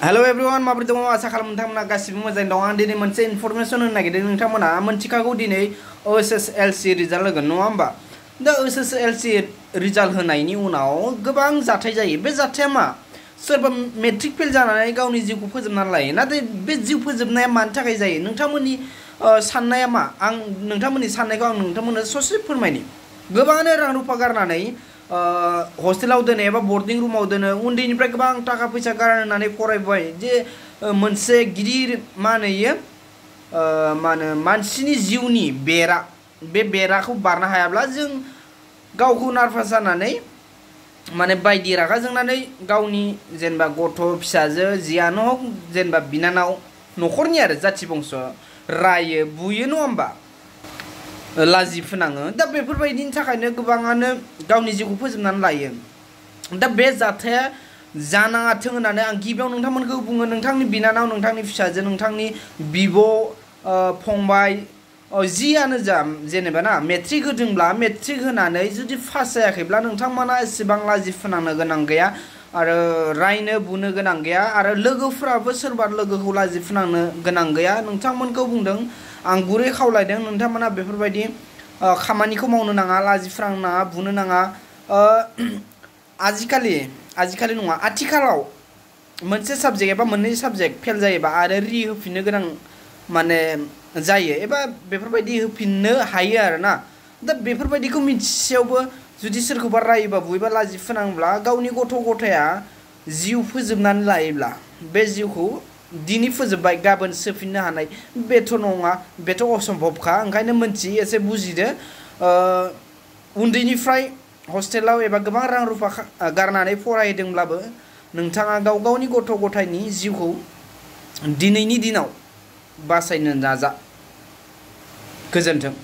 Hello everyone माबोरै दङ आसा खालामो नोंथांमोना गासिबो मोजाङै दं आं दिनै मोनसे इनफरमेशन होनो नागिरदों नोंथांमोना मोनथिखागौ दिनै OSSLC रिजाल्ट होगोन नङा होमबा दा OSSLC रिजाल्ट होनायनि उनाव गोबां जाथाय जायो बे जाथाया मा सोरबा मेट्रिक फेल जानानै गावनि जिउखौ फोजोबनानै लायो नाथाय बे जिउ फोजोबनाया मानि थाखाय जायो नोंथांमोननि साननाया मा आं नोंथांमोननि साननायखौ आं नोंथांमोननो ससे फोरमायनि गोबाङानो रां रुफा गारनानै हस्टेलाव दोनो एबा बोर्डिं रुमाव दोनो उन्दैनिफ्राय गोबां थाखा फैसा गारनानै फरायबाय जे मोनसे गिदिर मा होनो इयो मा होनो मानसिनि जिउनि बेरा बे बेराखौ बारनो हायाब्ला जों गावखौ नार्भास जानानै माने बायदि रागा जोंनानै गावनि जेनेबा गथ' फिसाजो जियानो हक जेनेबा बिनानाव न'खरनि आरो जाथि बंस रायो बुयो नङा होमबा लाजि फोनाङो दा बेफोरबायदिनि थाखायनो गोबाङानो गावनि जिउखौ फोजोबनानै लायो दा बे जाथाया जानाङाथों होननानै आं गिबियाव नोंथांमोनखौ बुङो नोंथांनि बिनानाव नोंथांनि फिसाजो नोंथांनि बिब' फंबाय जियानो जा जेनेबा ना मेट्रिक होदोंब्ला मेट्रिक होनानै जुदि पास जायाखैब्ला नोंथांमोना एसेबां लाजि फोनांनो गोनां गैया आरो रायनो बुनो गोनां गैया आरो लोगोफोराबो सोरबा लोगोखौ लाजि फोनांनो गोनां गैया नोंथांमोनखौ बुंदों आं गुरै खावलायदों नोंथांमोना बेफोरबायदि खामानिखौ मावनो नाङा लाजि फोनांनो नाङा बुनो नाङा आजिखालि नङा आथिखालाव मोनसे साबजेक्ट एबा मोननै साबजेक्ट फेल जायोबा आरो रि होफिननो गोनां माने जायो एबा बेफोरबायदि होफिननो हायो आरोना दा बेफोरबायदिखौ मिथिसेयावबो जुदि सोरखौबा रायोबा बुयोबा लाजि फोनांब्ला गावनि गथ' गथाया जिउ फोजोबनानै लायोब्ला बे जिउखौ दिनै फोजोबबाय गाबोन सोफिननो हानाय बेथ' नङा बेथ' असम्भबखा ओंखायनो मोनथियो एसे बुजिदो उन्दैनिफ्राय हस्टेलाव एबा गोबां रां रुफा गारनानै फरायदोंब्लाबो नोंथाङा गावनि गथ' गथायनि जिउखौ दिनैनि दिनाव बासायनो नाजा गोजोन्थों।